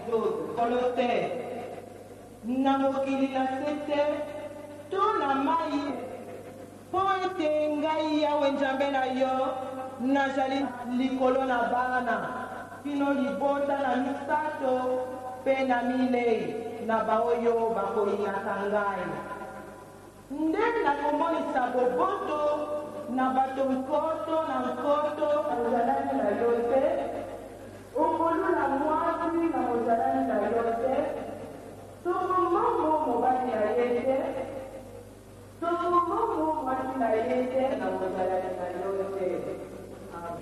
Exode. Kolo te, na mokili na se te, to na mai, mpo ete ngai Yawe Njambe na yo nazali likolo na bana kino libota na misato mpe na minei na baoyo bakoyinaka ngai. Nde nakomonisa boboto na bato nkoto na nkoto. Mozalani na yo te, okolula mwasi na mozalani na yo te, soko moko mobali na ye te, soko moko mwasi na ye te, na mozalani na yo te. Amen.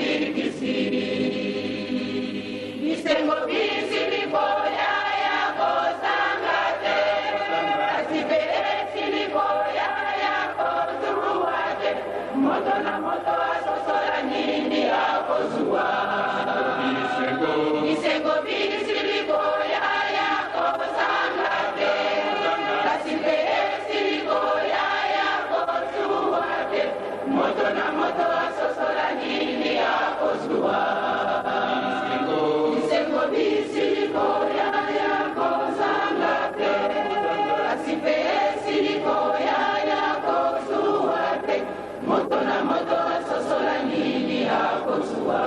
mobikisi. Bisengo bisili koya ya kozanga te, kasi mpe esili koya ya kozuwa te. Moto na moto asosola nini akozwa. Bisengo bisili koya ya kozanga te, kasi mpe esili koya ya kozuwa te. Moto na moto asosola nini akozwa. Bisengo bisili koya ya kozanga te, kasi mpe esili koya ya kozuwa te. Moto na moto asosola nini akozwa.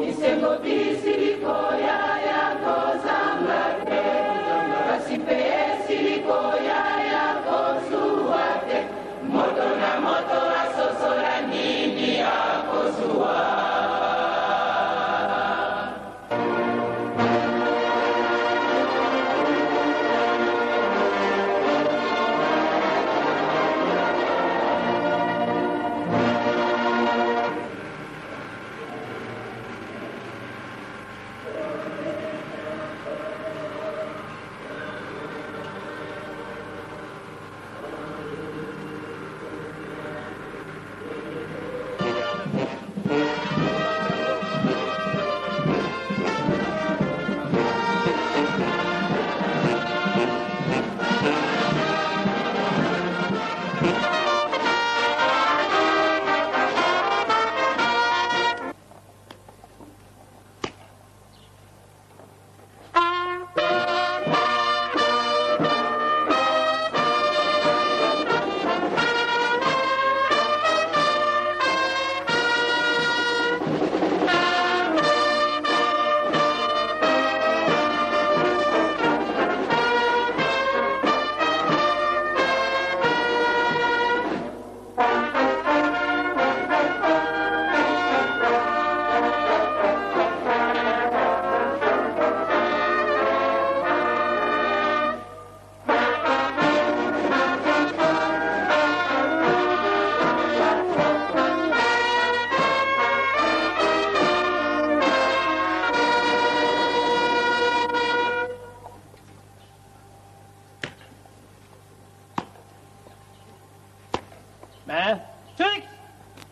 Bisengo bisili koya ya kozanga te, kasi mpe esili koya ya kozuwa te. Moto na moto asosola nini akozwa. Man, six,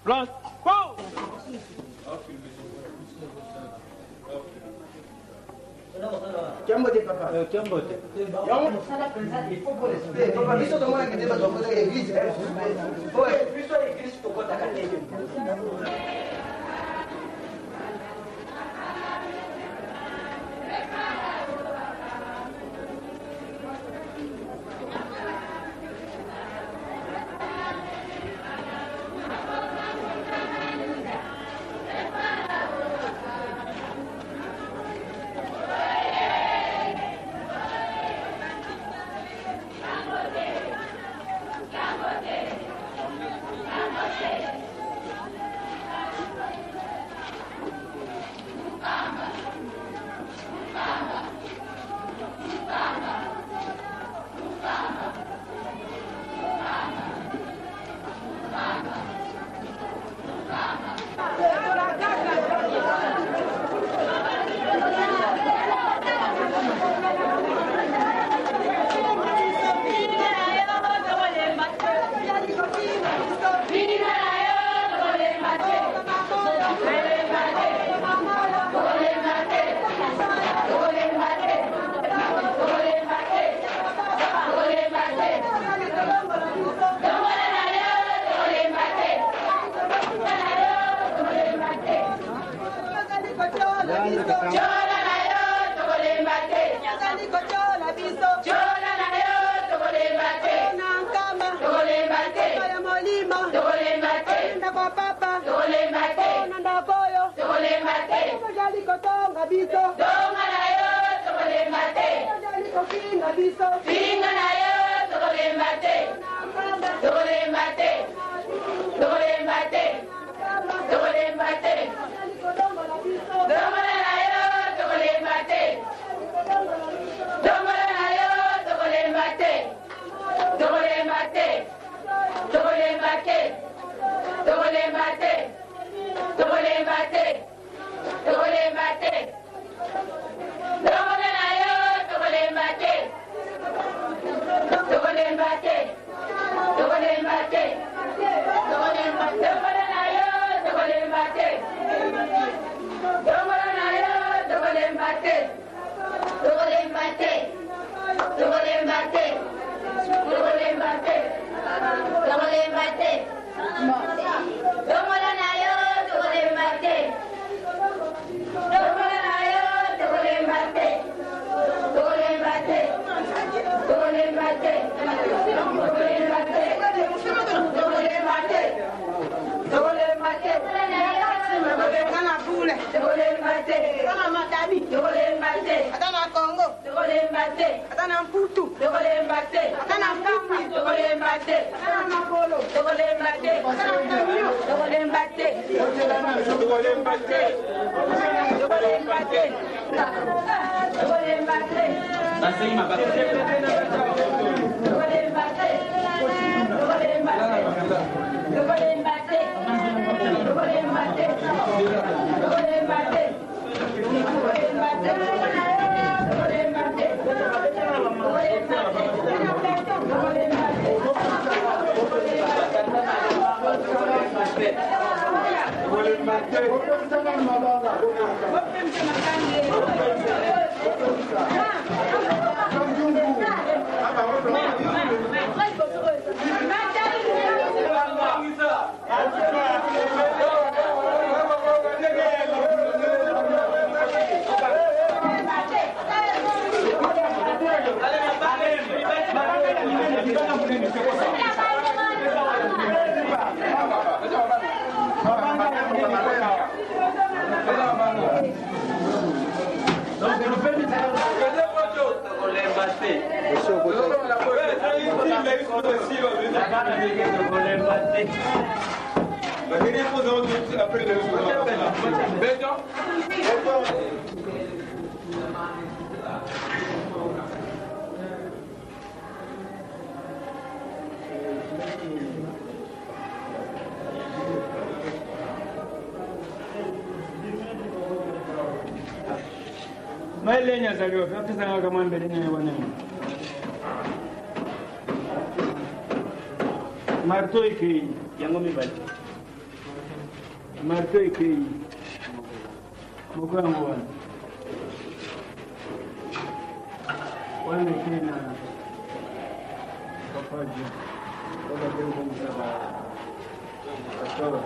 plus four. Jambo te papa. Jambo te. Mosala mpenza il faut respect. Papa biso tomonaka te bato bakotaka église. Po biso église tokotaka te. Finga na yo, tokolemba te. Tokolemba te. Tokolemba te. Tokolemba te. Dongola na yo, tokolemba te. Dongola na yo, tokolemba te. Tokolemba te. Tokolemba te. Tokolemba te. Tokolemba te, tokolemba te. Longola na yo, tokolemba te. Tokolemba te, tokolemba te. Tokolemba te. Longola na yo, tokolemba te. Longola na yo, tokolemba te. Tokolemba te. Tokolemba te. Tokolemba te. Tokolemba te. Longola na yo, tokolemba te. Longola na yo, tokolemba te. Tokolemba te. Tokolemba te. Tokolemba te. Tokolemba te. Tokolemba te. Ata na Bule, Tokolemba te. ata na Matadi, Tokolemba te. ata na Congo, Tokolemba te. ata na Mputu, Tokolemba te. ata na Nkamba, Tokolemba te. ata na Makolo, Tokolemba te. ata na Camion. Tokolemba te. Tokolemba te. Tokolemba te. Tokolemba te. Tokolemba te. Tokolemba te. Tokolemba te. Tokolemba te. Tokolemba te. Tokolemba te. Tokolemba te. Tokolemba te. Tokolemba te. Maelenya azali wapi? Apesanga kama mbele nini wana. Marteau ekei yango mibale. Marteau ekei moko yango wana. Wana ekei na papa Jean. Oyo bakei kobongisa ba pasteur.